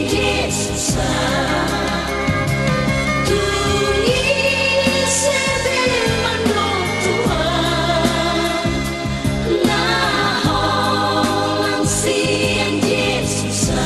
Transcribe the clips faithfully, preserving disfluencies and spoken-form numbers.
Jesus, ah, tu ise pe mandok Tuhan, na holan sian Jesus, ah.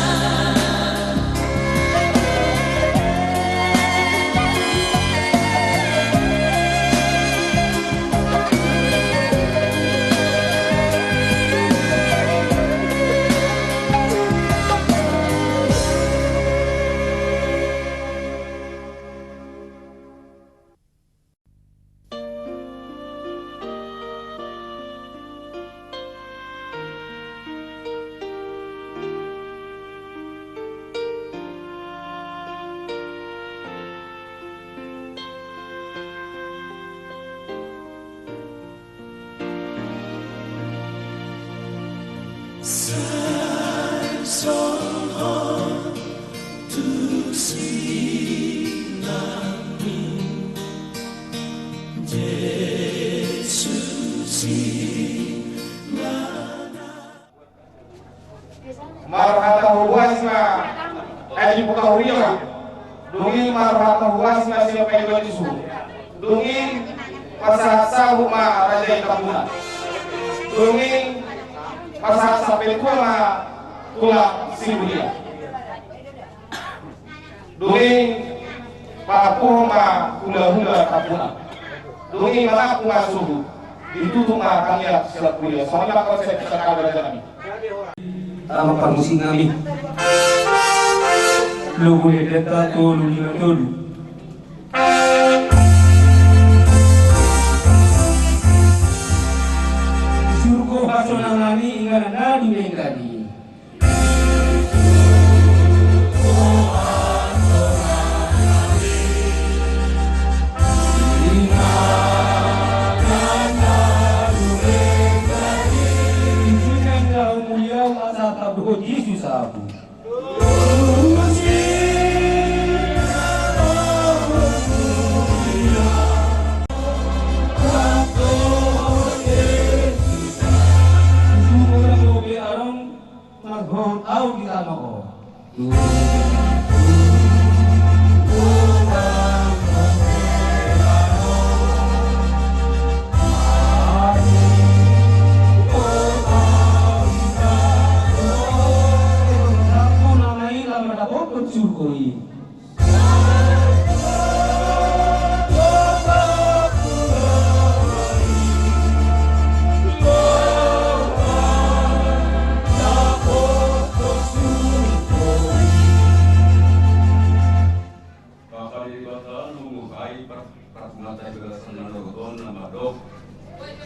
Sai songon tusi nami, Jesus i ma na. Marhata horas ma, eh, dibuka huria ma. Dung i marhata horas ma sian pangidoan ni suhut. Dung i pasahat sabu ma raja i tambuna. Dung i pasahat sapetua ma tulang sibulia. Dung i papuho ma hulahula tambuna. Dung i mangampu ma suhut. Ditutup ma hami sian huria. Songon i ma konsep kita kabar aja kami. Tama parmusik nami. Logo ni deta tolu lima tolu. Surgo hasonangan i inganan na dumenggan i. Asa tabo Jesus aku. Marhot au di tano on. Bapa ni Debata, na manggohi par-, parpungatan i bagasan na dohot on na mandok.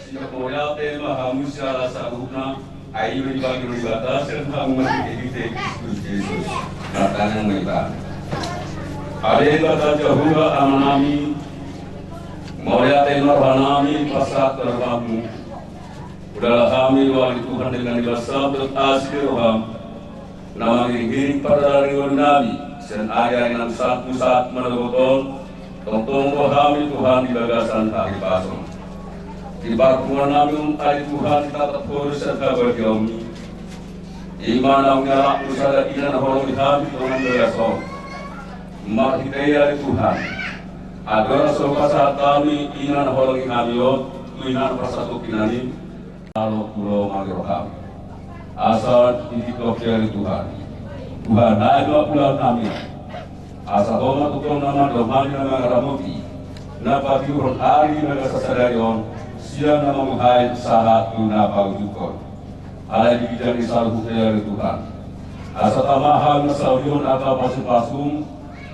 Sai mauliate ma hamu siala saluhutna, ai i ma dibege Debata sian hamu marhitehite Kristus Jesus. Martangiang ma hita. Ale Debata Jahowa Amanami, mauliate ma rohanami pasahat tu adopanMu. Ulalah hami ale Tuhan dengan iba sabda asi ni rohaM, na mangiringiring pardalanan ni ngolunami sian ari-ari naung salpu sahat manogot on, tongtong rohaM Tuhan di bagasan hahipason. Di parpunguannami on ale Tuhan ditatap Ho do sian habagiaonMi. I ma naung nialapMu sada ina na holong di hami tu tonga ni bagas on. Marhite i ale Tuhan, andorang so pasahat hami ina na holong di hami on tu ina na parsatongkinan i, alo pulo ma di rohaM. Asa dititop i ale Tuhan. Tuhan nai ma ulaonnami. Asa Ho ma tongtong na mandok hami na mangaramoti, na patiuhon ari di bagasan sadari on, sian na manggohi sahat tu na paujunghon. Alai di ginjang ni saluhutna i ale Tuhan, asa tama hami na saulihon angka pasupasu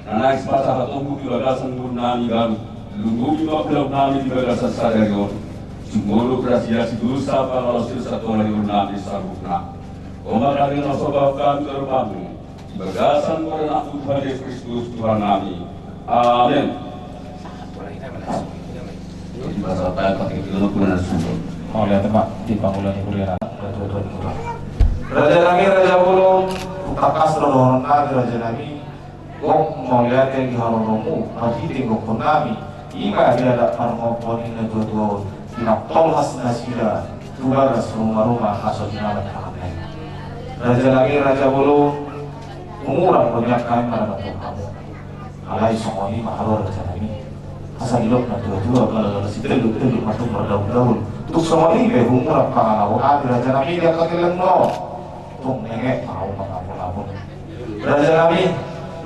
na naeng sipasahatonMu di bagasan ngolunami ganup. Lunggupi ma ulaonnami di bagasan sadari on. Sumurung, rasia, sidosa, pangalaosion sahat tu ngolunami saluhutna. Ho ma na denggan na so bahen hami tu adopanMu. Di bagasan goar ni AnakMu Tuhan Jesus Kristus Tuhannami. Amen. Mauliate ma di pangula ni huria. Rajanami, raja bolon, tangkas do dohononnami rajanami. Gok mauliate di haroroMu, marhite gokhonnami. I ma diadat parngoluon ni natuatua on, di na tolhas nasida tu bagas rumaruma hasonangan ni tangan i. Rajanami, raja bolon, Murang do nian hami mandapothon hamu. Alai songon i ma haroa raja nami. Asa didok na tua-tua, pala sitelu-telu ma tung mardaun-daun. Tung songon i pe humurang pangalahon hami raja nami di angka gellengmuna on. Tung nengek ma hamu mangamun-amun. Raja nami,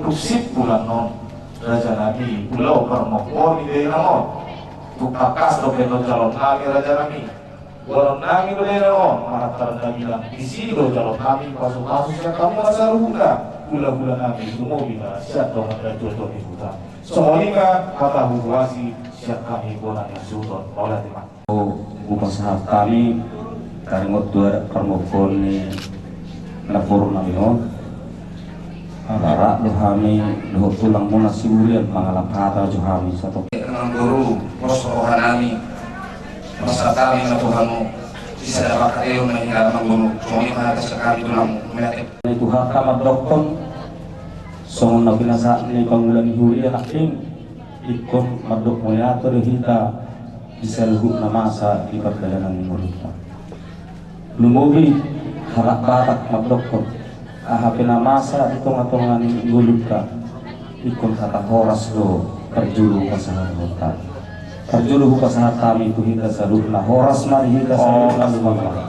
dung simpul annon. Raja nami, ulaon parmokon i be na on. Tung tangkas do pe annon jaloon nami raja nami. Boanon nami do be na on, marantara nami nang disi do jaloon nami pasu-pasu sian hamu na saluhutna, hula-hula nami, lumobi ma sian dongan na tua-tua ni huta. Songon i ma hata huhuasi sian hami bona ni hasuhuton. Mauliate ma. Hupasahat hami taringot tu adat parmokon ni namboru nami on. Rara do hami dohot tulangmuna Siburian mangalap hata jo hami sato. Namboru, pos roha nami. Masa hami ma tu hamu. Bisa dapat hata on ma hita namboru. Songon i ma hata sian hami tu hamu. Mauliate. Ni Tuhanta mandokkon songon na pinasahat ni pangula ni huria nangkin. Ingkon mandok mauliate do hita di saluhutna masa di pardalanan ni ngolunta. Lumobi halak Batak mandokkon, aha pe na masa di tonga-tonga ni ngolunta, ingkon hata horas do parjolo pasahathonta. Parjolo hupasahat hami tu hita saluhutna, horas ma di hita saluhutna. Horas. Lumobi ma.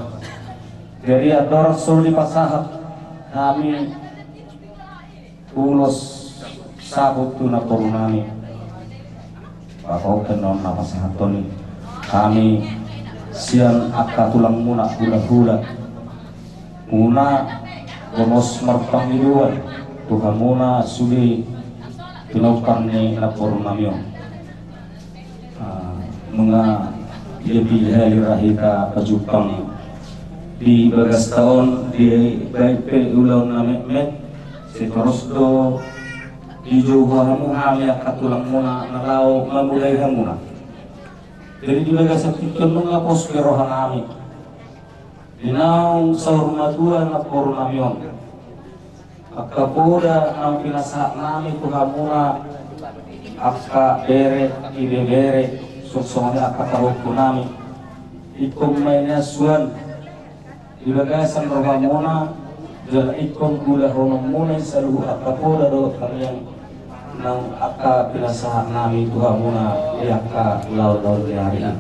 Jadi andorang so dipasahat hami ulos saput tu namboru nami. Bapak open non na pasahathon i. Hami sian angka tulangmuna hula-hula muna gomos marpangidoan tu hamuna sude pinompar ni namboru nami on. Ah, nunga dia pilihali ra hita pajumpang di bagasta on, di baen pe ulaon na metmet, sai torus do dijou hamu hami angka tulangmuna na laho mamulai hamuna. Jadi di bagasan tingki on nunga pos be roha nami. Di naung saur matua namboru nami on. Angka poda naung pinasahat nami tu hamuna, angka bere, ibebere, songon i angka pahompu nami. Ingkon ma i na suan di bagasan rohamuna, jala ingkon ulahononmuna i saluhut angka poda dohot tangiang naung angka pinasahat nami tu hamuna di angka laon-laon ni ari i.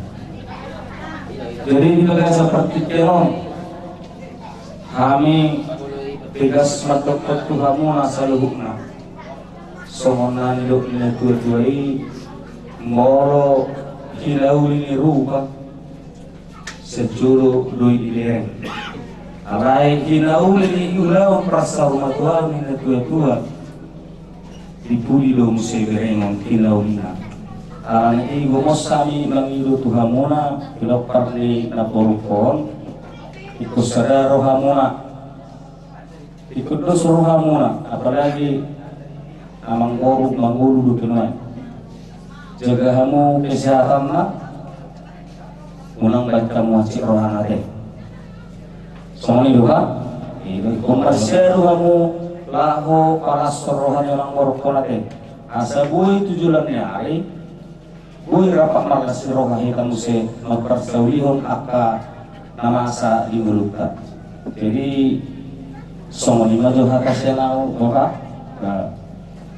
Jadi di bagasan partingkian on, hami tegas mandokkon tu hamuna saluhutna. Songon na nidok ni natua-tua i, molo hinauli ni rupa, sai jolo do i dibereng. Alai hinauli ni ulaon parsaurmatuaon ni natua-tua, di pudi do muse berengon hinaulina. Alani i gomos hami mangido tu hamuna, pinompar ni namboru on, ingkon sada rohamuna. Ingkon dos rohamuna, apalagi amang boru mangolu dope nuaeng. Jaga hamu kesehatanna, unang baen hamu hansit rohana ate. Songon i do kan? Ingkon marsea do hamu laho palashon roha ni amang boru on ate. Asa boi tu joloan ni ari, boi rap marlas ni roha hita muse mamparsaulihon angka na masa di ngolunta. Jadi songon i ma jo hata sian au, boha. Bah,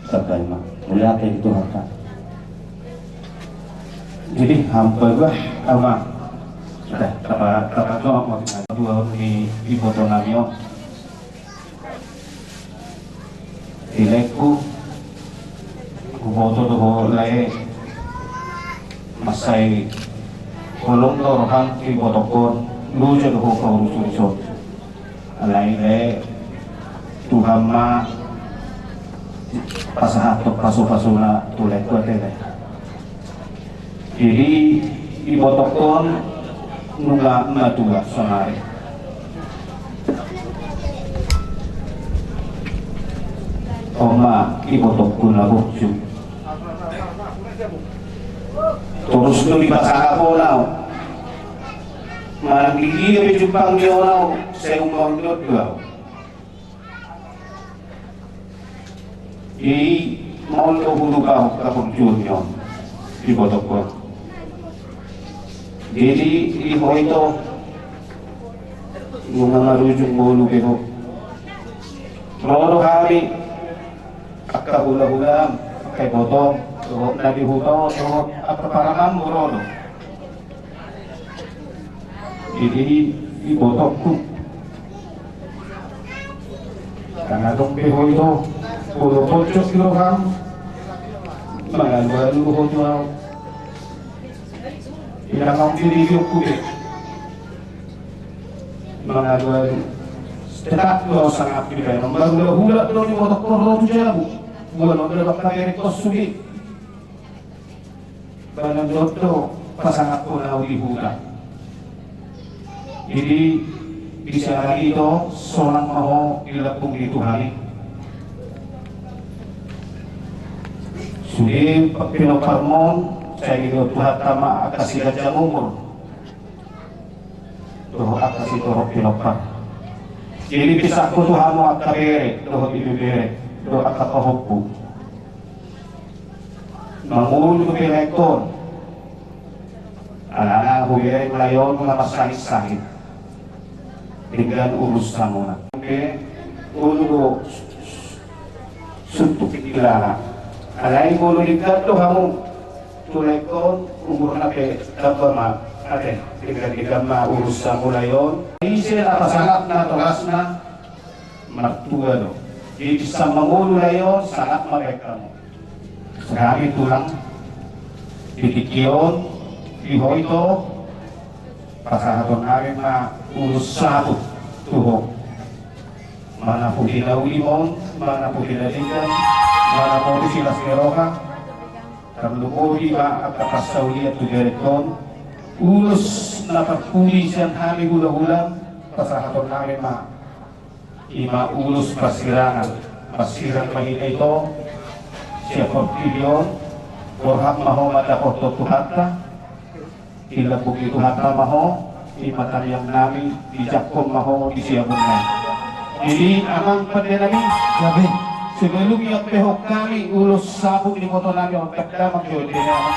sahat ma. Mauliate di Tuhanta. Jadi hamu pe bah, au ma. Sudah, tapa, tapa jawab ma. Dua ni iboto nami on. Di laengku, huboto do ho lae, mansai holong do roham tu ibotongkon, loja do ho paurus-uruson. Alai lae, Tuhan ma pasahathon pasu-pasuna tu laengku ate lae. Jadi ibotongkon nunga matua saonari. On ma ibotongku na bongsu. Torus do dipasangap ho au. Manang di dia pe jumpang ni on au, sai umbahen do au. Jadi maol do hulupa ho, kapungcur ni on di botongkon. Jadi di ho ito, nunga marujung molu pe ho. Ro do hami Angka hula-hula, angka ibotom, dohot na di huta on, dohot angka paramang moro do. Jadi, ibotongku. Karena dong pe ho ito, molo pojok di roham, mangalu-alu ho tu au. Inang au di rijokku be. Mangalu-alu. Tetap do sangap di baen. Marhula-hula do ni botok porro tu jabu. Buan on do bangka berek kos subi. Banan do do pasangaphon au di huta. Jadi, bisa lagi do, sonang ma ho di lambung ni Tuhan i. Sude pinompar mon, sai didok Tuhanta ma angka siganjang umur. Dohot angka sitorop pinompar. Jadi pisahku tu hamu angka bere, dohot ibebere, dohot angka pahompu. Mangolu pe laengkon. Alana hubereng lae on na marsahit-sahit. Denggan urus hamuna. Pe, ulu do suntuk ilala. Alai molo denggan do hamu. Tu laengkon umurna pe tamba ma, ate, denggan-denggan ma urus hamu lae on. Ise na pasangap na torasna martua do. Jadi bisa mangolu lae on, sangap ma baen hamu. Sahali tulang di tingki on, di ho ito, pasahaton nami ma ulos saput tu ho. Manapuhi na uli mon, manapuhi na denggan, manamodi silas ni roha, tarlumobi ma angka parsaulian tu jarit on, ulos na parpudi sian hami hula-hula, pasahaton nami ma, i ma ulos parsirangan, parsirang ma hita ito, sian portibi on, borhat ma ho mandapothon Tuhanta, di lambung ni Tuhanta ma ho, i ma tangiang nami, dijangkon ma ho di siamun nami. Jadi, amang pande nami, gabe, sebelum diampehon hami ulos saput ni iboto nami on, tanda ma jo di nami.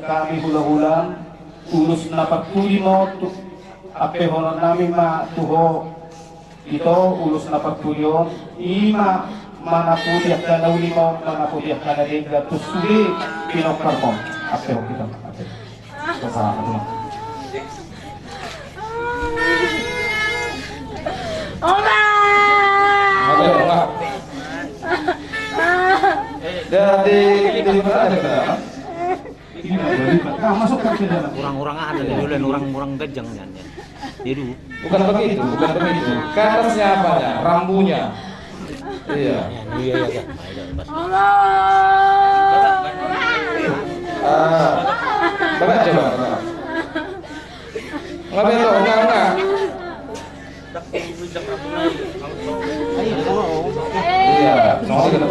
Hami hula-hula, ulos na parpudi ma on tu, ampehonon nami ma tu ho ito, ulos na parpudi on, i ma manapudi angka na uli ma on, manapudi angka na denggan tu sude pinompar ma on. Ampehon hita, ampe. Selamat. Eh, ini berada ke dalam. Ini berada. Nah, masukkan ke dalam. Orang-orang ada di dulu, orang-orang ganjang, ya. Jadi bukan begitu, bukan begitu. Ke atasnya apanya? Rambunya. Iya. Iya, iya, iya. Ah, coba, coba. Enggak betul, enggak, enggak. Iya, sama aja gitu.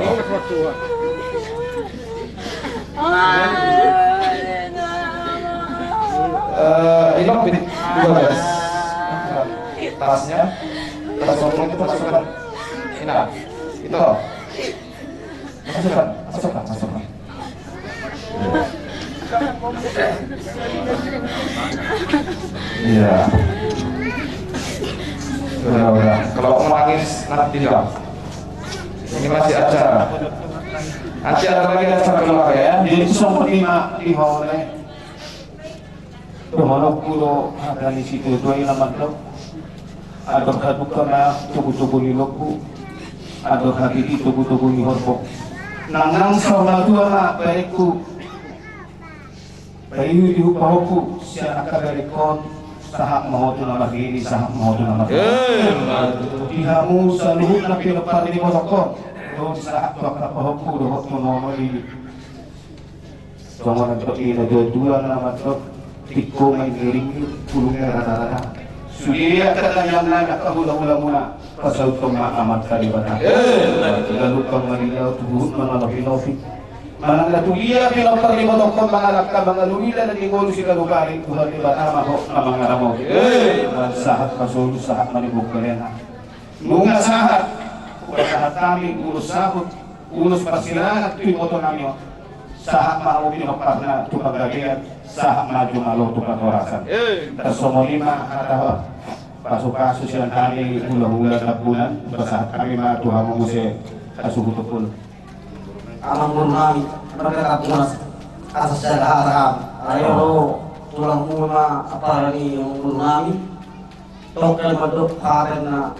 Eh, ini pit dua belas. Tasnya, tas sombong itu masukkan. Ini, itu. Masukkan, masukkan, masukkan. Iya. Udah, udah. Kalau mau nangis, nanti dong. Ini masih acara. Nanti ada lagi acara keluarga, ya. Jadi, sombong lima, lima orang. Dohononku do hata ni situatua i na mandok. Andor haduka ma togutogu ni lombu, andor habidi togutogu ni horbo. Nangnang saur matua ma baenku. Paihutihut pahompu sian angka berengkon, sahat ma ho tu na marhini, sahat ma ho tu na marhini. Di hamu saluhutna pinompar ni ibotongkon, dohot sahat tu angka pahompu dohot tu nono ni. Songon na mandok ni natuatua na mandok, tingko ma i ngiringi, pulung ni ratarata. Sude angka tangiangnami, angka hulahulamuna, pasauthon ma Amanta Debata. Galup ma di laut, huhut ma na lopilopil. Manang na tudia pinompar ni ibotongkon mangalangka mangalului dalan ni ngolu siganup ari, Tuhan Debata ma ho na mangaramoti. Sahat ma solu, sahat ma di bongkol hena. Nunga sahat, hupasahat hami ulos saut, ulos parsirangan tu ibotonami on. Sahat ma hamu pinomparna tu panggabean, sahat ma jumalo tu parhorasan. Tarsongon i ma hata pasupasu sian hami hulahula Tambunan, hupasahat hami ma tu hamu muse hasuhuton. Amang boru nami, marga Tambunan, asa sada hata hami. Ai ro, tulangmu ma apala ni amang boru nami. Tongka mandok hata na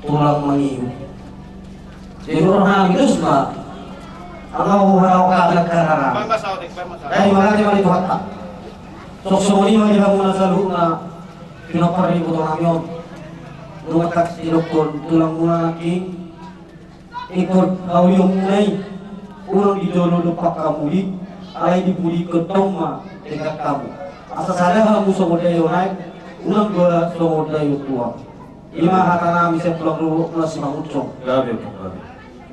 tulang mangihu. Jadi orang nami terus ma. Anggo hau hau kada kada. Dari mana di mana itu hata. Sok songon i ma di hamuna saluhutna. Pinompar ni ibotonami on. Nunga tadok tulangmuna nangkin. Ingkon haulion muna i, unang di jolo dompak hamu i, alai di pudi gentong ma denggan hamu. Asa sada hamu songon daion aek, unang dua songon daion tuak. I ma hata nami sian tulang rorobot na Simangunsong. Gabe, gabe.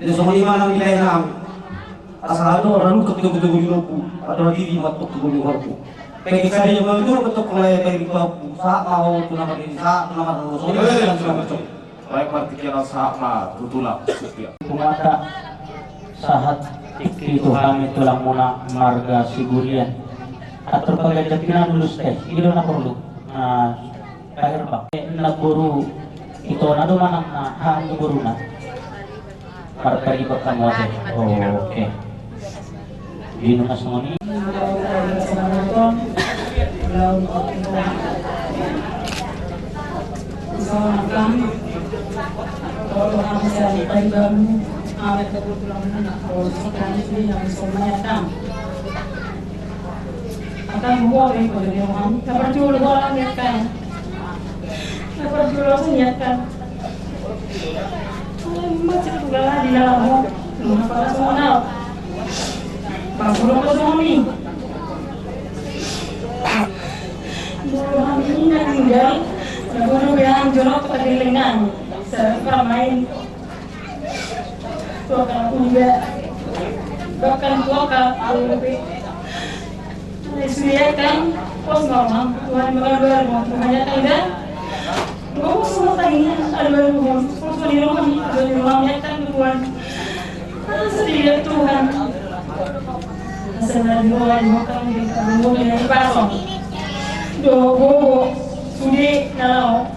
Jadi songon i ma nang di lae nami. Asa adong ralukan togutogu ni lombu, adong diri ma togutogu ni horbo. Pegek sadia ma tulang bentuk lae pegek lombu, sahat ma ho tu na marhini, sahat tu na marnono, songon i ma nang Simangunsong. Baik, martingkian sahat ma tu tulang. Tumata sahat tingki tu hami tulangmuna marga Siburian. Atur paganjang pinan ulos teh, i do na porlu. Na akhir bang. Na boru ito na do manang na hang tu boruna. Marpariban hamu ate. Oke. Di nunga songon i. Macet udah di dalam. Nunga pala songon au. Pangkulo ko songon i. Boru hami na tinggal. Na boru be hami jonok tu padilengan. Sering pamain. Tuaka kuliah. Bahkan tuaka kuliah. Sudah kan pos mama Tuhan mengabar mau Tuhan ya kan dah. Gua mau semua tanya ada baru mau pos di rumah nih ada di rumah ya kan Tuhan. Setia Tuhan. Asal di rumah di makan di rumah di pasong. Do bobo sudah kalau.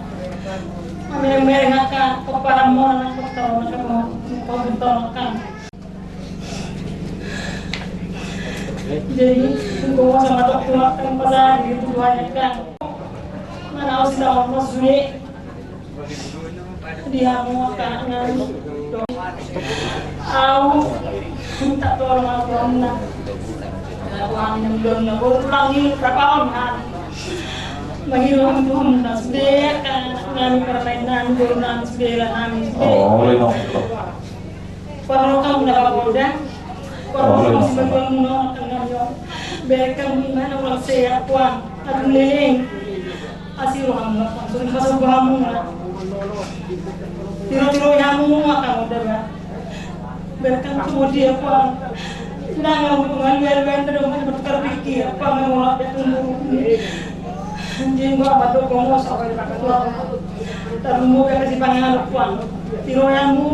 Mereng-mereng angka kepala mona kepala mona kepala mona. Jadi, gua sama dokter akan pasal gitu banyak kan. Mana harus tahu maksudnya. Dia mau kan. Au minta tolong au Tuhan na. Tuhan na boru tulang ni rapaon na. Mangido hami Tuhan na sude, nami parmaen nami, boru nami sude, nami sude. Oh, olo i ma. Parrohahon na baboda. Parrohahon na baboda. Bereng hamu ma ulang sehat Tuhan. Aduh leleng. Asi roham na, langsung masuk roham na. Tiro-tiro hamu akan udah ba. Bereng tu dia Tuhan. Nang aku pengaluan-aluan terus bertukar pikir. Apa mau lah dia tunggu. Anjing gua apa tuh gua mau sampai Tuhan. Tarlumobi kasih panganan Tuhan. Tiro hamu.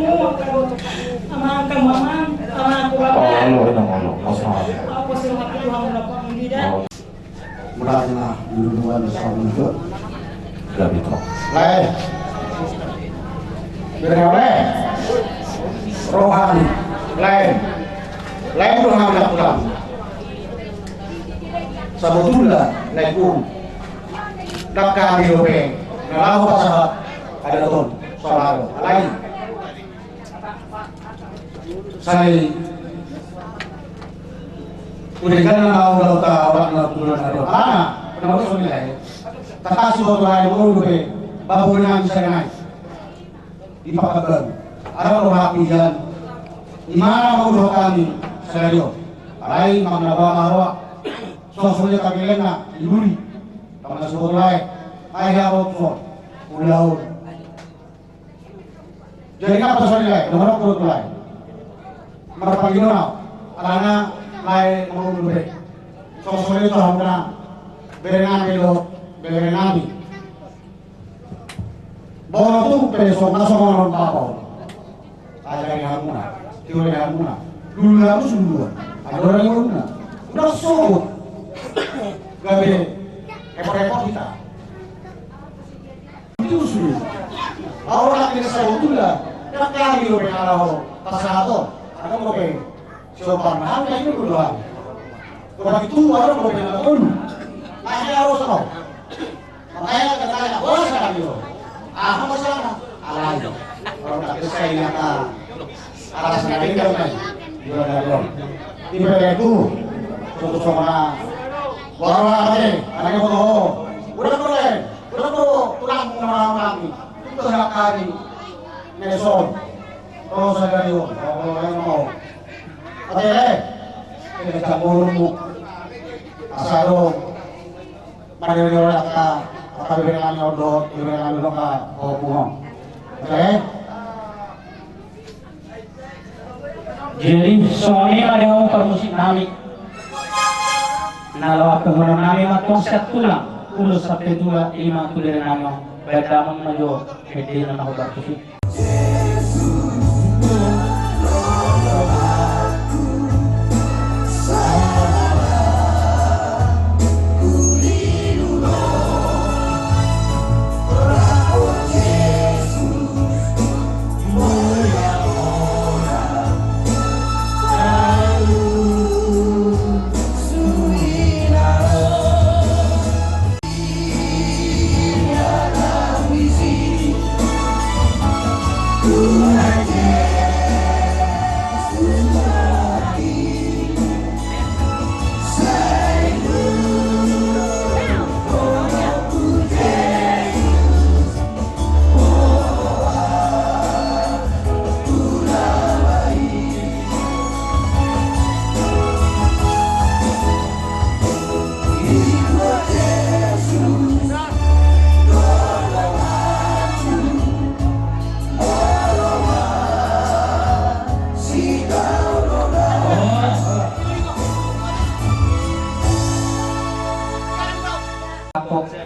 Amang kamu amang. Amang aku bapak. Oh, olo, olo, olo. Masalah. Apa sih rumah Tuhan udah Tuhan tidak? Oh. Mulai na dulu dua belas tahun itu. Sudah betul. Lae. Bereng lae. Rohani. Lae. Lae rohani na pulang. Sabotulna lae ku. Dangka di dope. Na laho pasahat. Ada ton. Saudara. Lae. Sai udah kan na udah ta orang na turunan ada. Karena kenapa so nilai? Tangkas tu orang lain orang dope. Babonan bisa nai. Di Pakanbaru. Ada orang hapi jan. Di mana mau doa kami? Selario. Alai mana ba maroa. Sosoknya kami lena. Di Luri. Mana so orang lain. Ai harus so. Ulaon. Jadi napa so nilai, dohononku tu lae. Marpangido au, alana lae mangolu be. Sosok itu hamuna, berenami do, berenami. Bono tu pe so, na so mangolu bapa. Ajari hamuna, tiuri hamuna. Dulu harus dulu. Ada orang yang dulu. Udah sobut. Gabe, repot-repot kita. Justru. Au na kira sabotulna. Dangka di dope na laho pasahat on. Ada dope. Sopan hal na ini berdoa. Dope itu ada dope na laho. Ada harus tahu. Makanya katanya, wah, saya ambil. Ah, apa salah? Alai. Orang tak bisa ingat, ah. Atas na ringan, kan? Gimana dong? Di P P K tu. Suatu sama. Wah, wah, eh. Anaknya foto. Udah, udah, eh. Berapa tulang mengenal kami? Itu sekali. Meson. Terus saya dari, oh, oh, oh, oh. Oke, eh. Ini campur, Bu. Asal dong. Mari, mari, mari, angka, angka beberengan ni on dohot, beberengan ni on ka, oh, pungo. Oke, eh. Jadi songon i ma di hamu parmusik nami. Na laho pangulon nami ma tong sian tulang, ulos sampe tua, i ma tu bere nami on. Baen damang ma jo, pede na hombar tu si.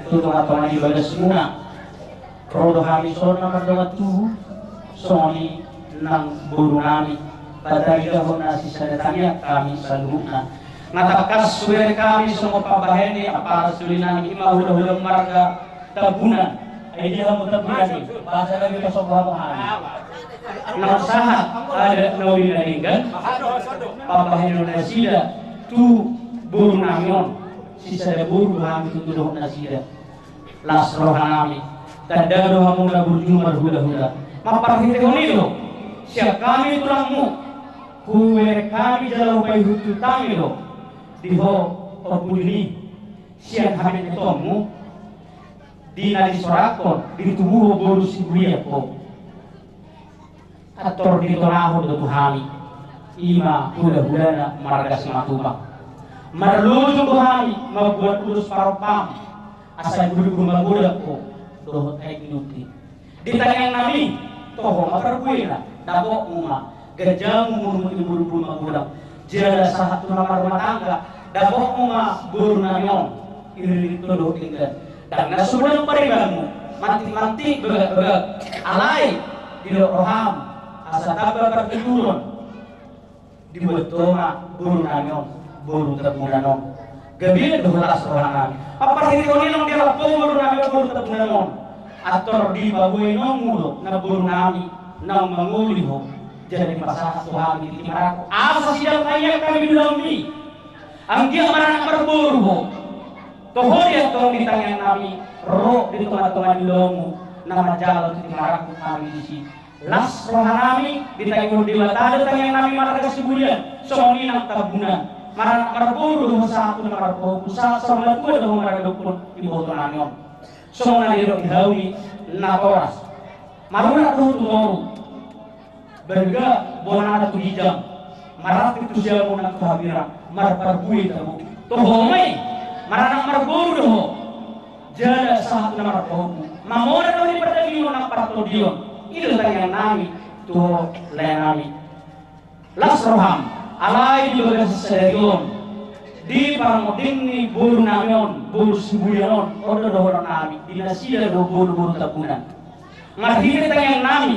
Tutu ma tonga ni bagas muna. Ro do hami songon na mardongan tubu, songon i nang boru nami, pataridahon na sisada tangiang hami saluhutna. Nga tangkas hubereng hami songon pambahen ni aparan suli nami, ima hulahula marga Tambunan. Ai dia hamu Tambunan i, bahasa na bebas sopo hamu hami. Nang sahat adat na uli na denggan, pambahenon nasida tu boru nami on, sisada boru hami tutu dohot nasida. Las roha nami, tanda do hamu na burju marhulahula. Mamparhitehon i do Sian hami tulangmu, hubereng hami jala hupaihutihut hami do di ho, Ompu Dini, sian hamenetonmu di na disorangkon, ditubu ho boru Sibulian ho. Antor ditonahon do tu hami, i ma hulahulana marga Simatupang. Marlojong do hami mambuat ulos parompam, asa ibulbul magodang ho dohot aek ni unti. Di tangiang nami, toho ma parbuena, dapotmu ma ganjang umurmu, ibulbul magodang jala sahat tu na marrumah tangga, dapotmu ma boru nami on iririt do dohot denggan. Ndang na so godang paribanmu, mantik-mantik bagak-bagak, alai didok roham asa tamba partuturon. Dibuat ho ma boru nami on boru Tambunan on. Gabe do las roha nami. Apa hiri on i naung dialap ho boru nami on boru Tambunan on? Antor dipaboa inongmu do na boru nami naung mangoli ho. Jadi pasahat tu hami di timarangku asa sidang tangiang hami di ulaonmi. Anggiat maranak marboru ho. Toho di antong di tangiang nami, ro di tongatonga ni ulaonmu na manjalo tu timarangku hami disi. Las roha nami, ditangihon Debata do tangiang nami marga Sibulian, songon i nang Tambunan. Maranak marboru do ho sahat tu na marpahompu, sahat saur matua do ho maradophon iboto nami on. Songon na nidok ni hau ni natoras. Marurat do ho tu toru. Balga bonana tu ginjang, marangkup tu siamun nang tu hambirang, marparbue tabo. Toho ma i, maranak marboru do ho. Jala sahat tu na marpahompu, mamora do di pardagingon nang partondion. I do tangiang nami tu ho, lae nami. Las roham, alai di bagasan sadari on, di parmonding ni boru nami on, boru Sibulian on, on do dohonon nami di nasida do boruboru Tambunan. Marhite tangiang nami,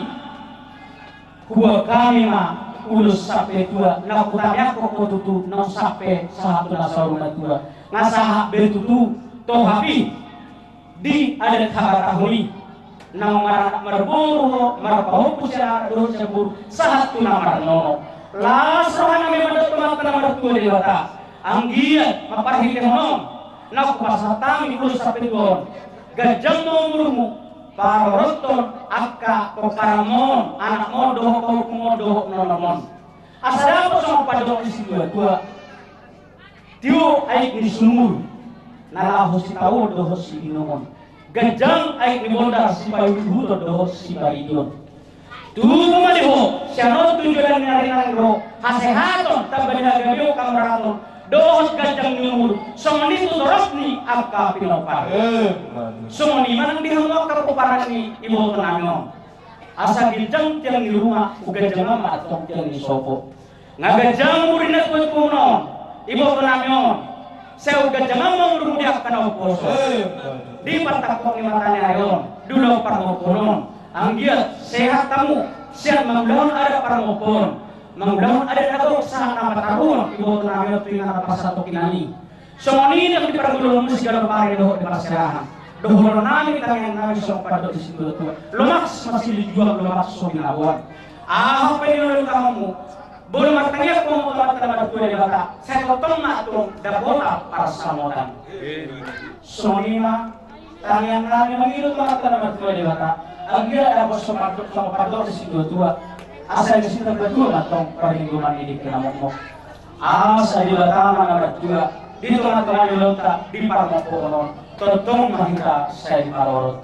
huboan hami ma ulos sampe tua, na hutamiangkon ho tutu naung sampe sahat tu na saur matua. Nga sahat be tutu, toho hape di adat habatahon i, naung maranak marboru ho, marpahompu sian anak dohot sian boru, sahat tu na marnono. Las roha nami mandok tu Amanta na martua Debata, anggiat ma parhitehon on na hupasahat hami ulos sampe tua on, ganjang ma umurmu, parorothon angka pomparanmon, anakmon dohot pahompumon dohot nonomon. Asa dapot songon pandok ni situatua, tio aek ni sumur, na laho sitaonon dohot siinumon, ganjang aek ni bondar, sipaihuthon dohot siparidion. Tubu ma di ho sian on tu joloan ni ari nang ro hasehaton, tamba ni hagabeon, hamuraoton dohot ganjang ni umur, songon i tu torop ni angka pinompar. Songon i ma nang di hamu angka pomparan ni iboto nami on. Asa ginjang tiang ni ruma, huganjangan ma antong tiang ni sopo. Nga ganjang umur ni natuatuamuna on, iboto nami on. Sai huganjangan ma umurmu di angka na umposo. Di partangkok ni mata ni ari on, di ulaon parmompoon on, anggiat sehat hamu sian mangulahon adat parmompoon, mangulahon adat na gok sahat na pataruhon iboto nami on tu inganan na parsatongkinan i. Songon i nang di parngoluonmu siganup ari dohot di parserahan. Dohonon nami tangiang nami songon pandok ni situatua: Lomak ma silinjuang, lomak so binaboan. Aha pe na niula ni tanganmu, molo martangiang hamu tu Amanta na martua Debata, sai tongtong ma antong dapotan parsamotan. Songon i ma tangiang nami mangido tu Amanta na martua Debata, anggiat dapot songon pandok, songon pandok ni situatua, asa disi tamba tua ma antong parlinggoman ni dengke na mokmok. Asa Debata ma na martua di tongatonga ni ulaonta di parmompoon on, tongtong ma hita sai diparorot.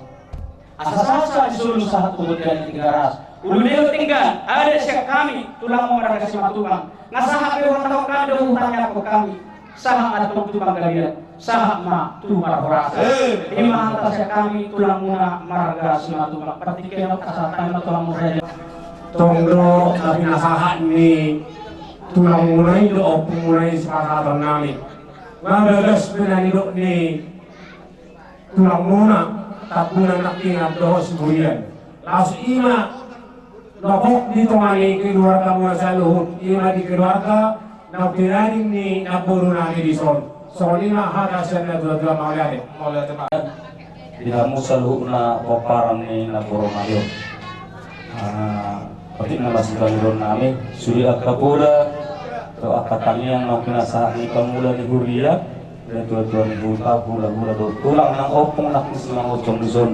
Asa sahat-sahat di solu, sahat tu bontean ni Tigaras, ulu ni Tinggaan, adat sian hami tulangmu marga Simatupang. Nga sahat pe huhatahon hami dohot hutangiangkon hami, sahat ma antong tu panggabean, sahat ma tu parhorasan. I ma hata sian hami tulangmuna marga Simatupang. Partingkian on pasahat hami ma tu hamu raja. Tong do na pinasahat ni tulangmuna i dohot ompumuna i sipasahaton nami. Nga bagas pe na nidok ni tulangmuna, Tambunan nangkiningan dohot Sibulian. Laos i ma na gok di tonga ni keluargamuna saluhut, i ma di keluarga naung pinading ni namboru nami dison. Songon i ma hata sian natuatua. Mauliate. Mauliate ma. Di hamu saluhutna pomparan ni namboru nami on. Ah, patik nama sipangidoan nami, sude angka poda dohot angka tangiang naung pinasahat ni pangula ni huria, natuatua ni huta, hulahula dohot tulang nang ompung nangkin simanjujung dison.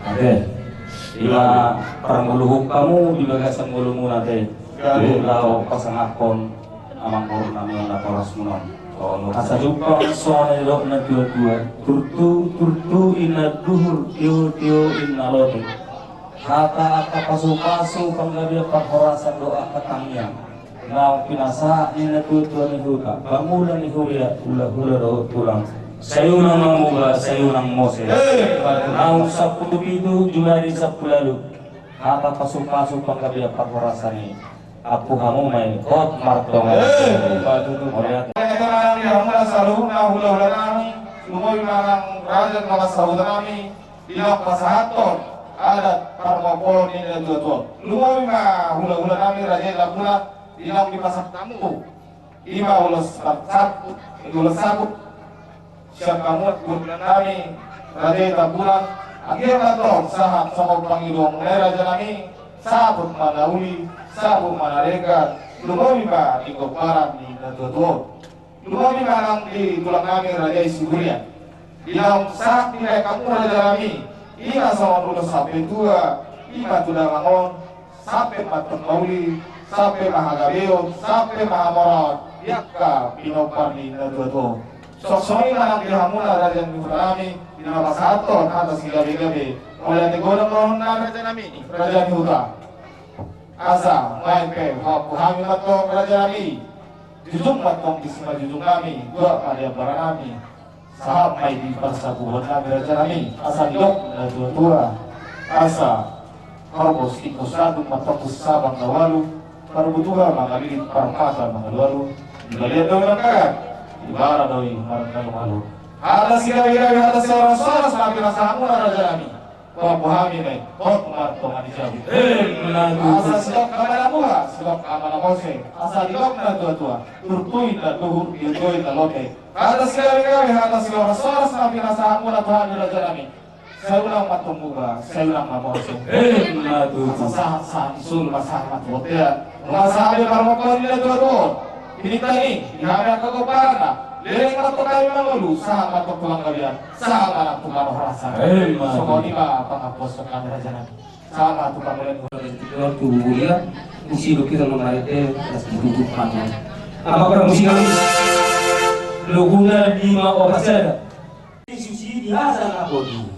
Oke. Ima parngoluhon hamu di bagasan ngolumuna, ate. Gabe. Laho pasangaphon amang boru nami on na torasmuna on. Asa jumpang songon na nidok na tuatua: Turtu, turtu inna duhur, tio, tio inna lote. Hata angka pasupasu, panggabean parhorasan dohot angka tangiang naung pinasahat ni natuatua ni huta, pangula ni huria, hulahula dohot tulang. Sai unang mamuba, sai unang mose. Naung sampulu pitu Jumadi sampulu ualu, hata pasupasu, panggabean parhorasan i, ampu hamu ma i, hot martonga. Mauliate. Hulahula nami, lumobi ma nang raja na marsahuta nami, di naung pasahathon adat parmompoon ni natuatua. Lumobi ma hulahula nami raja i Tambuna, di naung dipasahat hamu, ima ulos saput, ulos saput sian hamu hulahula nami raja i Tambuna. Anggiat ma antong sahat songon pangidoanmuna i raja nami, saput ma na uli, saput ma na denggan, lumobi ma di pomparan ni natuatua. Lumobi ma nang di tulang nami raja i Siburian. Di naung sahat dibahen hamu raja nami, ima songon ulos sampe tua, ima tu damang on, sampe ma antong mauli, sampe ma hagabeon, sampe ma hamoraon di angka pinompar ni natuatua. Suang songon i ma nang di hamuna raja ni huta nami, di na pasahathon hata sigabegabe. Mauliate godang ma nang raja nami, raja ni huta. Asa umbahen pe huampu hami ma antong raja nami. Jujung ma antong di simanjujung nami, buat ma di ambara nami. Sahat ma i di parsabuhon nami raja nami, asa didok natuatua: Asa horbo singkos sandung ma antong tu sabang na ualu, parbutuha mangalilit, parpata mangalualu, di balian do i mangkagat, di bara do i marngalumalu. Hata sigabegabe, hata sihorashoras ma pinasahat hamuna raja nami. Huampu hami ma i, hot martonga di jabu. Asa sidok hamu na muha, sidok hamu na mose. Asa didok natuatua: Turtu inna duhur, tio, tio inna lote. Hata sigabegabe, hata sihorashoras ma pinasahat hamuna tu hami raja nami. Sai unang ma antong muba, sai unang ma mose. Asa sahat sahat ni solu ma sahat ma tu bontean. Nunga sahat be parmompoon ni natuatua on. Pinintang i di hami angka pomparanna, leleng ma antong hami mangolu, sahat ma antong tu panggabean, sahat ma antong tu parhorasan. Songon i ma pangampuon sian hami raja nami. Sahat ma tu panggabean. Tuburia, usi do kita no marete, las ditutup panjang. Apa permusikan? Loguna lima opat sada. Susi di hasa na bodi.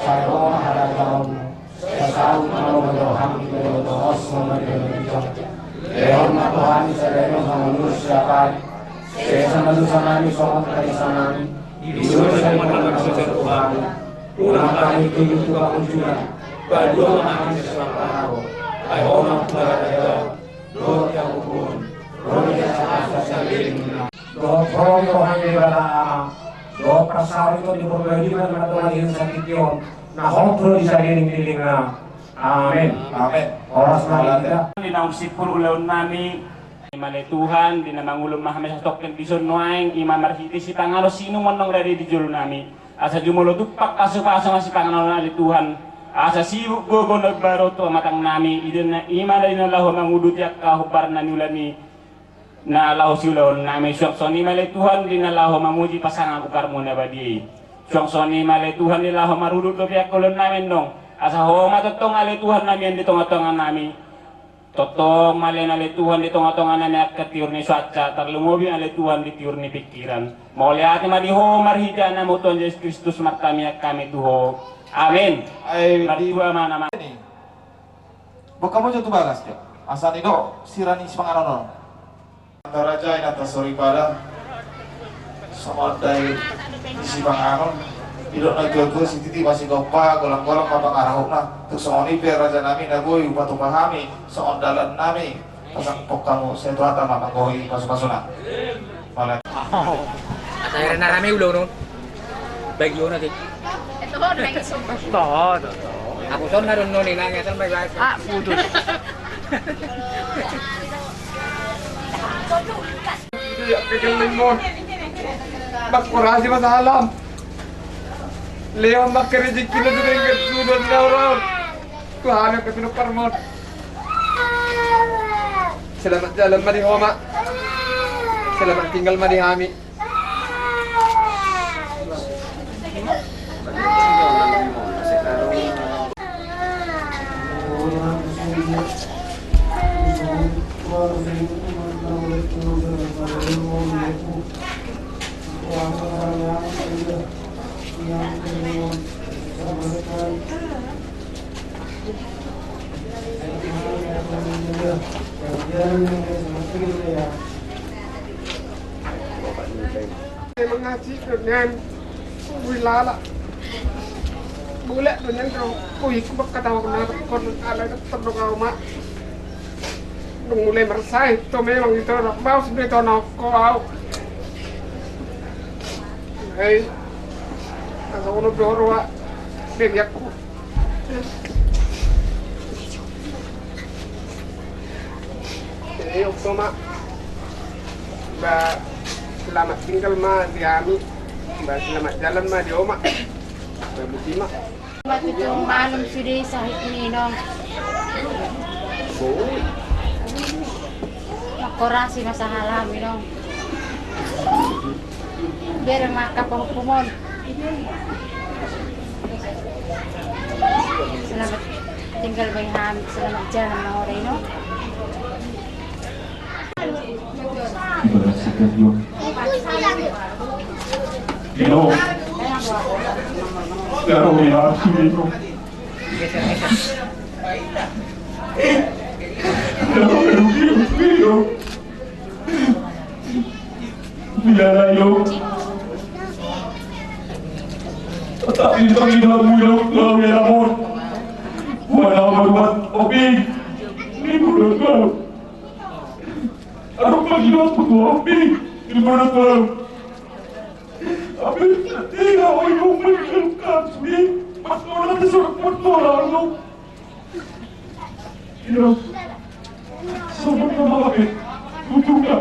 Sai ro ma harajaonmu, sai saut ma lomo ni roham, di bere ni tongosmu ma di bere ni bijak. Lehon ma tu hami sadari on hangoluan siapari. Sesa ma dosanami songon panesanami di dosa ni na mangalusi tu hami. Unang hami togihon tu pangunjunan. Palua ma hami sian na paharo. Ai Ho ma na harajaon dohot hagogoon, ro di atas hami saleleng. Dohot Ho do roha ni Debata Ama, dohot parsariton ni Parbadia Debata na tongtong di hita on, na hot ro di saleleng ni lelengna. Amen. Amen. Horas ma di hita. Di naung simpul ulaonnami, i ma ale Tuhan, di na mangulon ma hami satongkin dison nuaeng, i ma marhite sipanganon siinumon naung rade di jolonami. Asa jumolo tumpak pasupasu ma sipanganon on ale Tuhan. Asa sibuk gogo na imbaru tu hamatangnami, i ma na, i ma na di na laho manguduti angka hombar na niula ni na laho siulahonnami. Suang songon i ma ale Tuhan di na laho mamuji pasangaphon goarmu na badia i. Suang songon i ma ale Tuhan di laho marudut dope angka ulaonnami annon. Asa Ho ma tongtong ale Tuhan na mian di tongatonganami. Tongtong ma ale Tuhan di tongatonganami angka tiur ni suansa, tarlumobi ma ale Tuhan di tiur ni pingkiran. Mauliate ma di Ho marhite Anakmu Tuhan Jesus Kristus martamiang hami tu Ho. Amen. Ai di- Martua ma nama. Buka mojo tu bagas jo. Asa nidok sira ni sipanganon on. Antara jai nata soripada. Songon dai ni sipanganon. Didok na tuatua, sititi ma sigompa, golanggolang ma pangarahutna. Tung songon i pe raja nami na boi hupatupa hami songon dalan nami. Pasahat hamu sai tu hata ma manggohi pasupasuna. Mauliate. Asa hira na rame ulaon on. Bagiona ke. Toho, toho. Aku son na don noni nanya san baik-baik. Ah, putus. Iya, kegeleng mon. Bak korasi masalah. Lehon ma rejeki na tu denggan sudah na ulaon. Tuhan yang kasih parmon. Selamat jalan ma di ho ma. Selamat tinggal ma di hami. Mangaji do nian. Ui lala. Boleh do nian do. Ui, ku bakka tawa kena kon ala terdong au ma. Dung mulai mersai to memang itu do. Mau sudah to noko au. Hei. Asa ono do roa. Beri aku. Jadi, Om Toma, ba, selamat tinggal ma di hami, ba, selamat jalan ma di ho ma, ba, buti ma. Ba, tutu malum sude sahit ni inong. Boi. Makorasi ma sahalam inong. Bere ma angka pahompu mon. Selamat tinggal bahi hami, selamat jalan ma ho da inong. Inong. Inong. Inong. Bila na yo. Tapi di tangan mu yo, lo ya mon. Buat apa buat opi? Ini buat lo. Aku pagi lo butuh opi. Ini buat lo. Tapi tidak mau yo menjelaskan. Pas lo nanti suruh buat lo. Ino. Sobat na mangapit. Kutuka.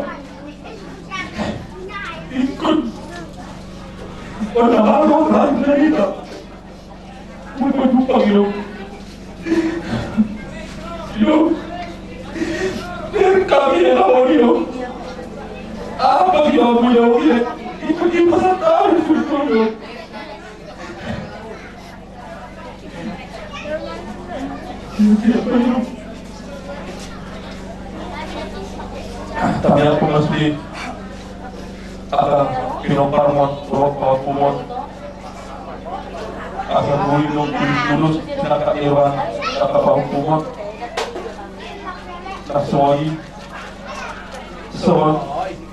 Ikut. Pada haro tanda ita. Kupa jumpa ino. Ino. Biar kami yang awal ino. Apa dia punya oke? Ikut di pasar tahu betul ino. Tapi aku mesti akan pinompar mon, bawa bawa kumon. Asal bui dong tulus tulus, sinakat ewan, kata bawa kumon. Kasoi. Soal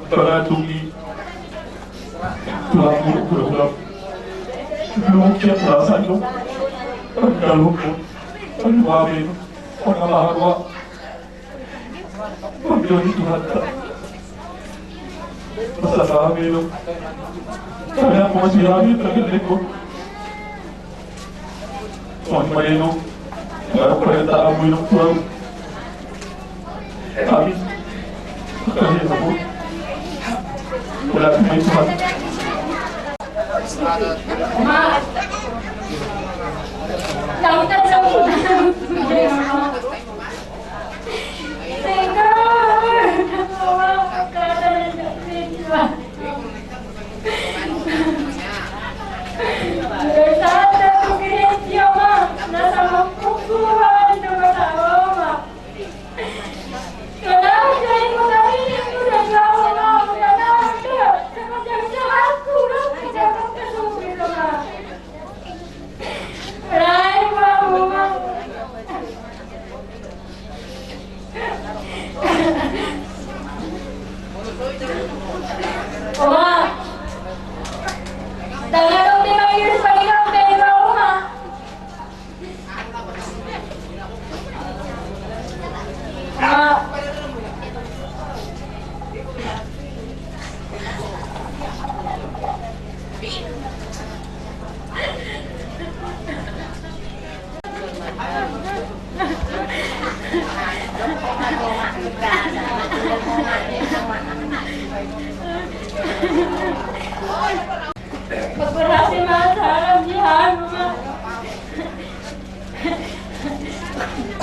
pengatungi tulang bulu bulu bulu. Lu kian perasaan lu. Kalau pun. Aduh, amin. Orang mahal gua. Bagi Tuhan. Masa kami lu. Kami aku masih hamil, tapi ikut. Tuhan, Tuhan, Tuhan, Tuhan, Tuhan, Tuhan. Kami. Kami, Tuhan. Tuhan, Tuhan.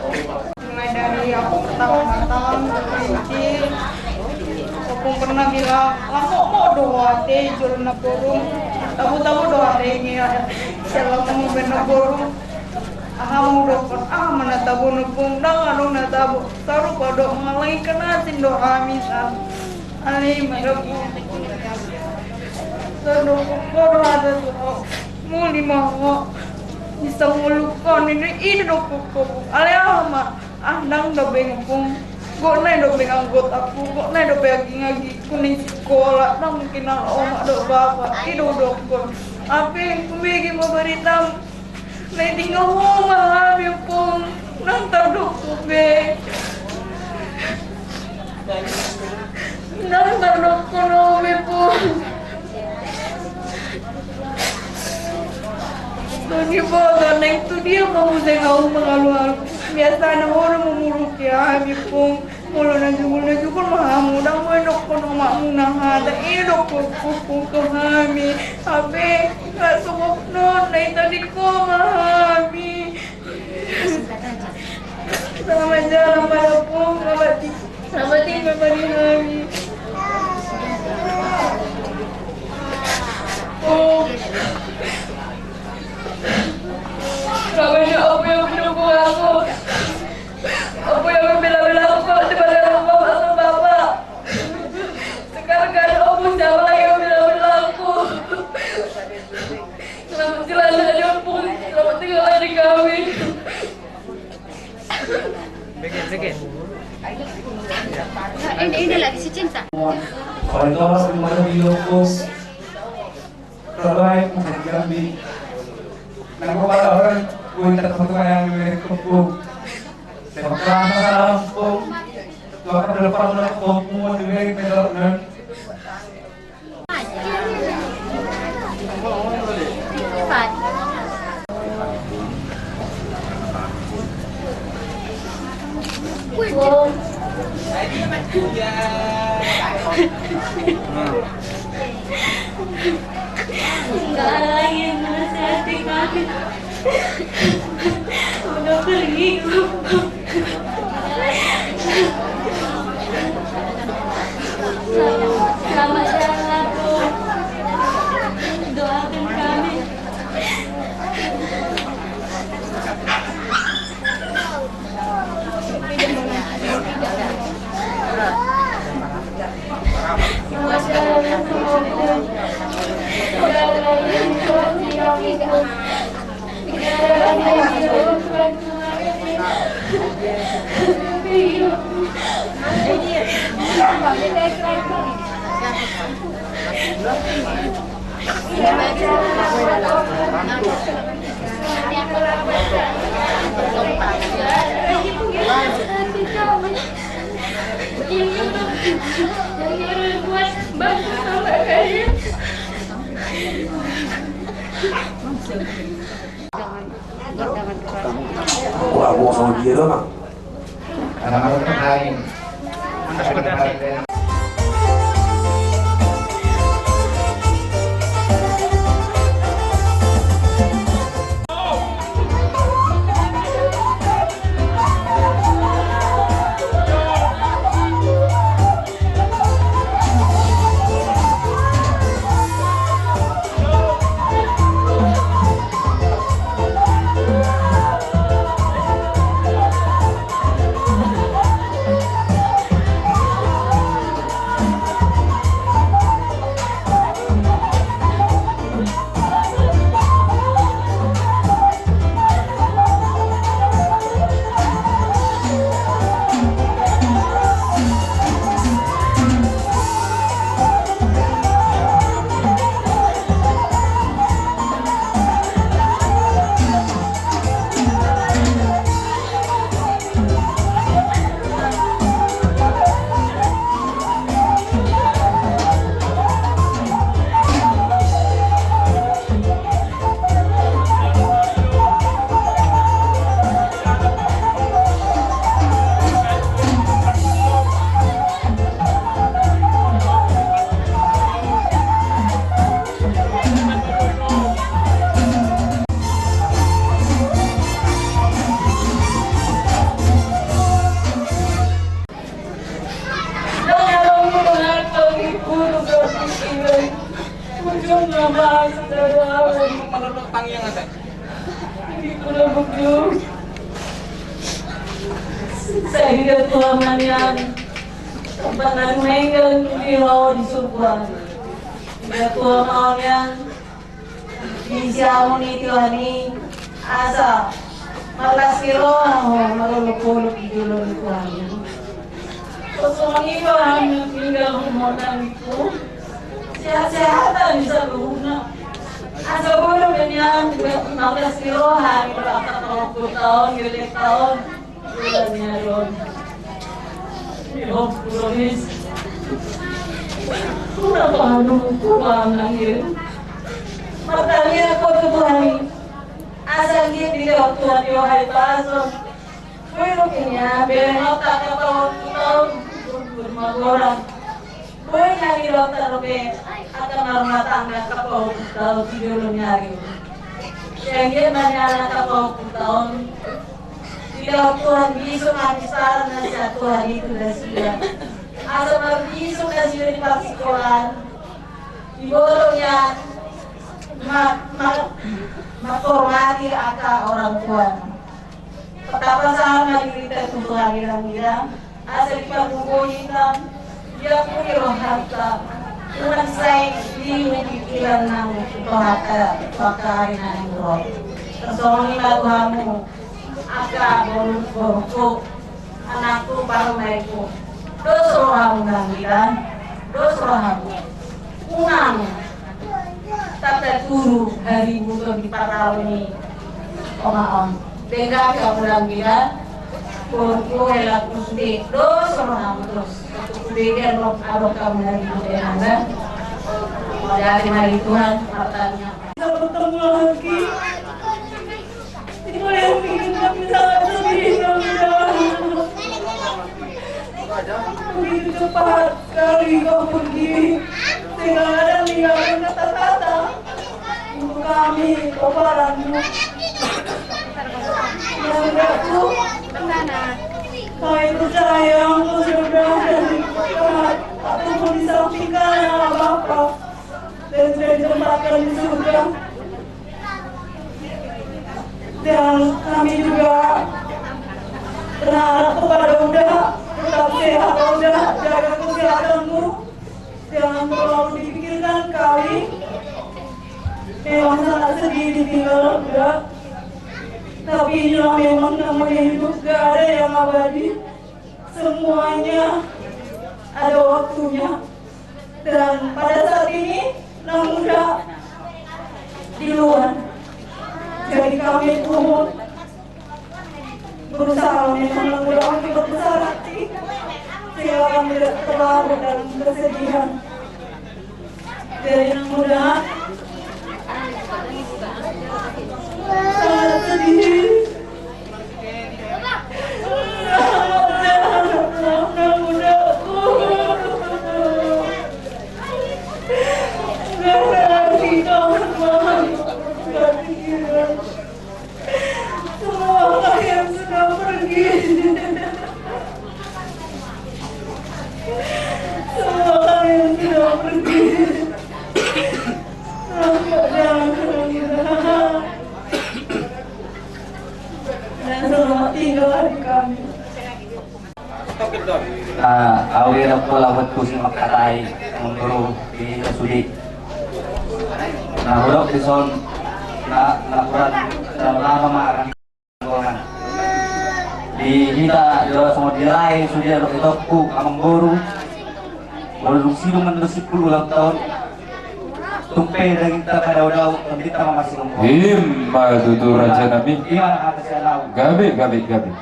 Mulai dari aku pertama datang ke Kerinci, aku pernah bilang, "Lamok do ho ate jolo na borngin, tabo-tabo do ate nge, sian lamok na borngin." Aha ma hudokkon, aha ma na tabo, Ompung? Ndang adong na tabo. Sarupa do, mangalangka na asing do hami, sa. Alai i ma do, Pung. Sadokkon ho do hata tu au, muli ma ho. Bisa ngoluk ho, ninna i do, Pung. Alai aha ma, ah, ndang dope, Pung. Gok nai dope anggotangku, gok nai dope aging-agingku na sikola, ndang mungkin ala omak dohot bapa, i do hudokkon. Hape, hubege ma baritam. Naeng tinggal ho ma hami, Pung. Ndang tardokon be. Ndang tardokon ho be, Pung. Songon i, Pung, naeng tu dia ma muse au mangalualu. Biasana ho do mamuruki hami, Pung. Molo na jugul, na jugul ma hamu, ndang boi dokkon omakmuna hata, i do, Pung, tu hami. Hape nga songon on, naeng tadingkon ho ma hami. Selamat jalan ma da, Pung, selamat ti-, selamat tinggal ma di hami. Pung. Kami ni opo yang mendukung aku. Opo yang membela-bela aku kalau di balik rumah sama bapak? Sekarang gak ada opo, siapa lagi yang membela-bela aku? Selamat jalan dari Ompung, selamat tinggal dari kami. Ini, ini lagi si Cinta. Paling gawas kemarin di Ompung. Terbaik untuk kami. Nang kau ada orang, gue tak foto yang gue kepung. Saya bakal salam pung. Tua kan depan udah kepung, gue meter, kan? Nggak ada lagi yang menasehati kami. Udah pergi. Selamat jalan, Pung. Doakan kami. Wah, gua sama dia doang. Anak-anak lain. Sai didok Tuhan ma nian, tempat na dumenggan di roha di surga. Didok Tuhan ma nian, di siamun i Tuhan i, asa marlas ni roha ho, marolopolop di jolo ni Tuhan i. Songon i ma hami tinggal humornami tu sehat-sehatan di saluhutna. Asa boi do nian marlas ni roha di angka pahompu taon, di leleng taon. Bulan ni ari on, di hompu rohis. Kuna pahanu, kuna manangir. Martamiang ho tu Tuhan i. Asa anggiat dilehon Tuhan i roha ni pasu. Boi do nian, bere nota kapahompu taon, boi do magoran. Boi nang i dohot dope angka marumah tangga kapahompu taon di jolo ni ari on. Sai anggiat ma nian angka pahompu taon dilehon Tuhan bisuk habisaran na sian Tuhan i tu nasida. Asa marbisuk nasida di parsikolaan. Diboto nian ma-, ma-, menghormati angka orang tua. Tapasahat ma dirinta tu Tuhan i, Tuhan i. Asa dipargogoi hita, diampuni rohanta. Unang sai liu pikiran nang rohanta, angka ari na naeng ro. Tarsongon i ma tu hamu, angka boru-boruku, anakku, parumaenku. Dos rohamu nang ida, dos rohamu. Unang tanda turu haributon di paralo ni oma on. Denggan hamu nang ida, boruku, helangku, sude dos rohamu terus. Sude dia adong hamu nang ida, denggan. Mauliate ma di Tuhan, martamiang. Bisa bertemu lagi. Itulah yang bikin kami sangat sedih, Nanda. Begitu cepat sekali kau pergi, sehingga kadang ninggalkan kata-kata untuk kami, pomparanmu. Nandaku, kami percaya engkau sudah berada di tempat, ataupun di samping kanan Bapa, dan sudah ditempatkan di surga. Dan kami juga berharap kepada Uda, tetap sehat Uda, jaga kesehatanmu, jangan terlalu dipikirkan kali. Memang sangat sedih ditinggal Uda, tapi inilah memang namanya hidup, gak ada yang abadi. Semuanya ada waktunya. Dan pada saat ini, Nang Uda di luar. Jadi kami pun berusaha memang, Nang Uda, untuk berbesar hati. Sehingga kami tidak terlarut dalam kesedihan. Jadi Nang Uda, sangat sedih. Nang Uda, Nang Uda. Semua kalian sudah pergi. Semua kalian sudah pergi. Selamat jalan, Nanda. Dan selamat tinggal adik kami. Ah, au ia na pola buat kusi makatai, memburu di sude. Nah, hudok dison, na, na kurang, na lama marang. Di hita, di orang semua di lain, sude, adong itongku, amangboru. Boru dung sidung mandok sipul ulang tahun. Tung pe dagingta madao-dao, tondinta ma masih kempol. Ima tutu, raja nami. Ima hata sian au. Gabe, gabe, gabe.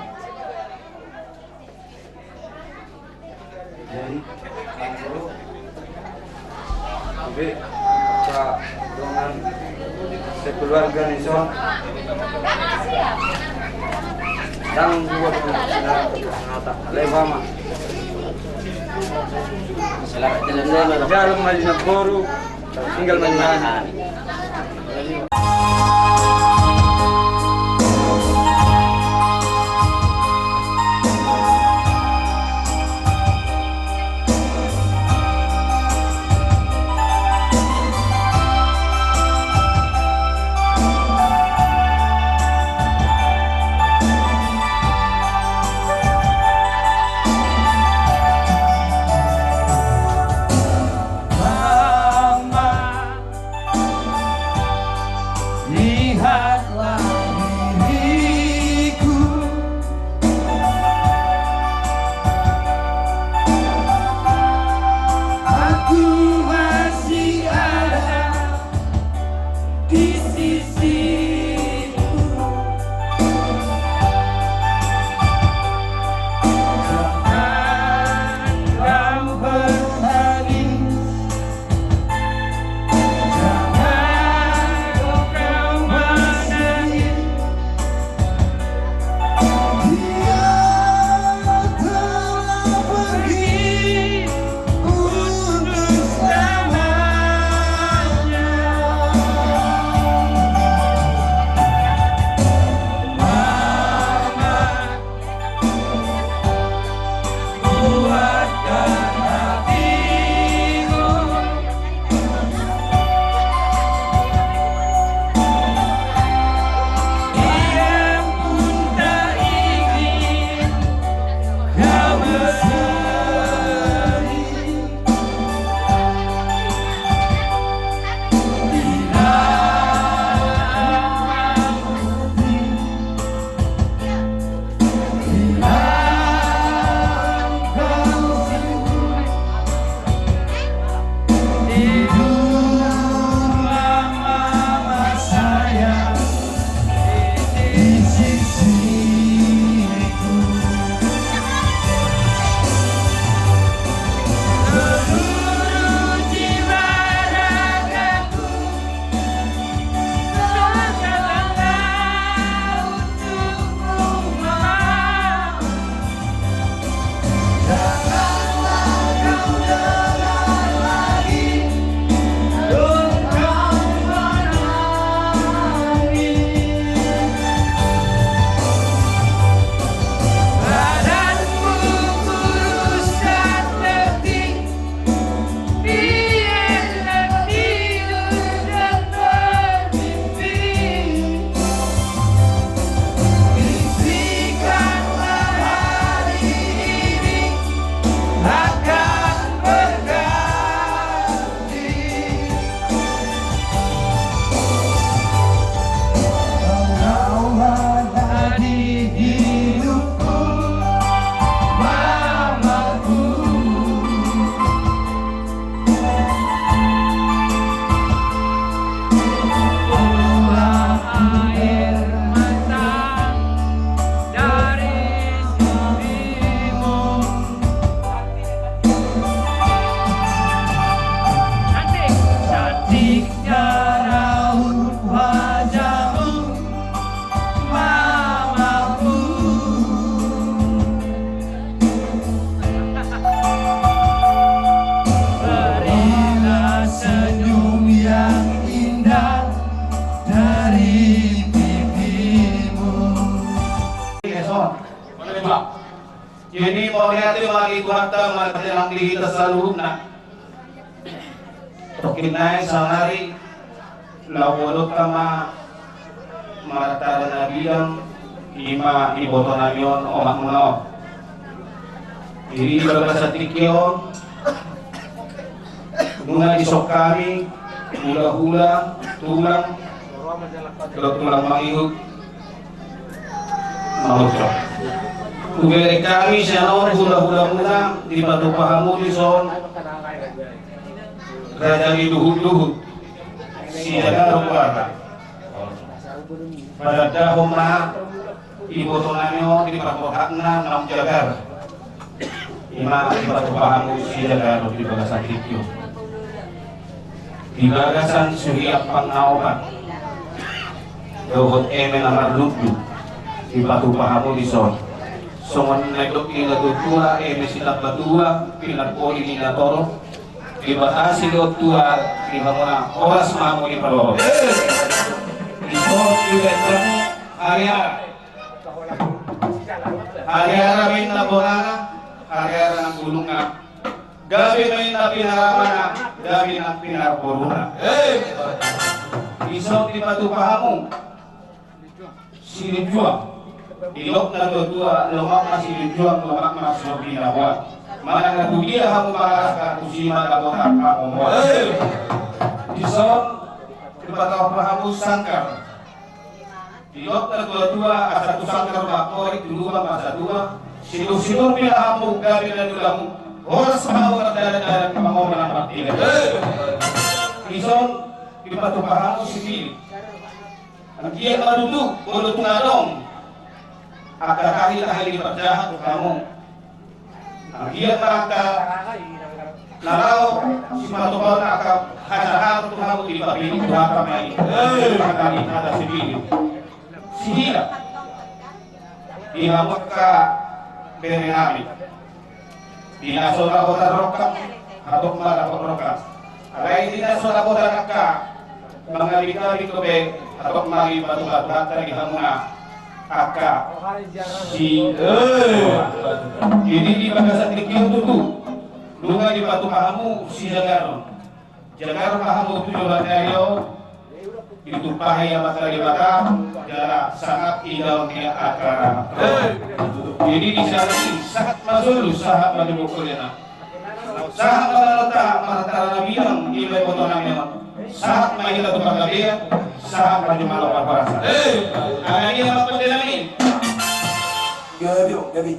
Jadi, Bebe, sa dongan sekeluarga ni son. Tanggung jawab na, na, na, na, leba ma. Selamat jalan, jalan. Jalan ma di na boru. Tinggal ma di na. Martenang di hita saluhutna. Tongkin nai saonari laho huadopkon ma martara na bidang, ima iboto nami on, omakmuna on. Jadi di bagasan tingki on nunga dison hami hulahula, tulang dohot tulang mangihut. Maujo. Hubereng hami sian on hulahulamuna, dipatupa hamu dison raja ni duhutduhut, Sijagaron goarna. Patandahon ma iboto nami on di parborhatna naung jagar. Ima dipatupa hamu Sijagaron di bagasan tingki on. Di bagasan suhi ampang na opat dohot eme na marlundu, dipatupa hamu dison. Songon na nidok ni natuatua, eme sitambatua, pinarpoli ni natorop, dibatasi do tua di hamuna, horas ma hamu diparorot. Dison dibaen hamu hariara. Hariara ma inna bonana, hariara nang bulungna. Gabe ma inna pinaramana, gabe nang pinarboruna. Dison dipatupa hamu silinjuang. Didok natuatua, lomak ma silinjuang, lomak ma so binaboan. Manang na tu dia hamu mangarahkan, tusi ma dapotan hamu. Dison dipatupa hamu sangkar. Didok natuatua, asa tu sangkar ma horit, tu lubang ma satua. Sitursitur pinahanmu, gabe na niulamu, horas ma hamu mardalandalan, mangomon na martiga. Dison dipatupa hamu sipilin. Anggiat ma tutu molo tung adong angka tahi-tahi ni parjahat hamu. Anggiat ma angka na laho sipatupaon angka hajahaton tu hamu, dipapilin Tuhanta ma i. Hata sipilin. Sihila di hamu angka bere nami. Di na so dapotan rongkap, hatop ma dapot rongkap. Alai di na so dapotan angka mangabitbit dope, hatop ma dipatupa Tuhanta di hamuna angka si, eh. Jadi di bagasan tingki on tutu nunga dipatupa hamu Sijagaron. Jagar ma hamu tu joloan ni ari on, ditumpahi Amanta Debata jala sangap indaon ni angka. Jadi di sian i sahat ma solu, sahat ma di bongkol i na. Sahat ma manonta martara na bidang, ima iboto nami on. Sahat ma hita tu panggabean, sahat ma jumalo parhorasan. Alani na ma pande nami. Gabe, gabe.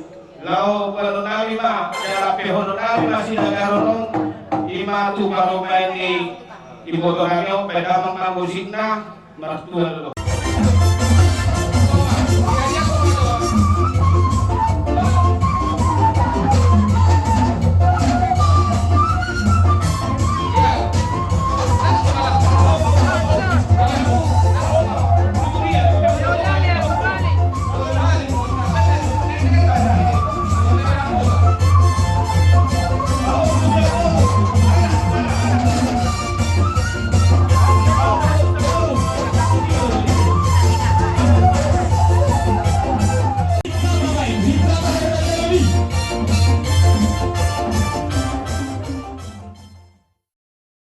Laho hubaen nami ma jala pehon nami ma Sijagaron on, ima tu parumaen ni iboto nami on, baen damang ma musikna, martua do.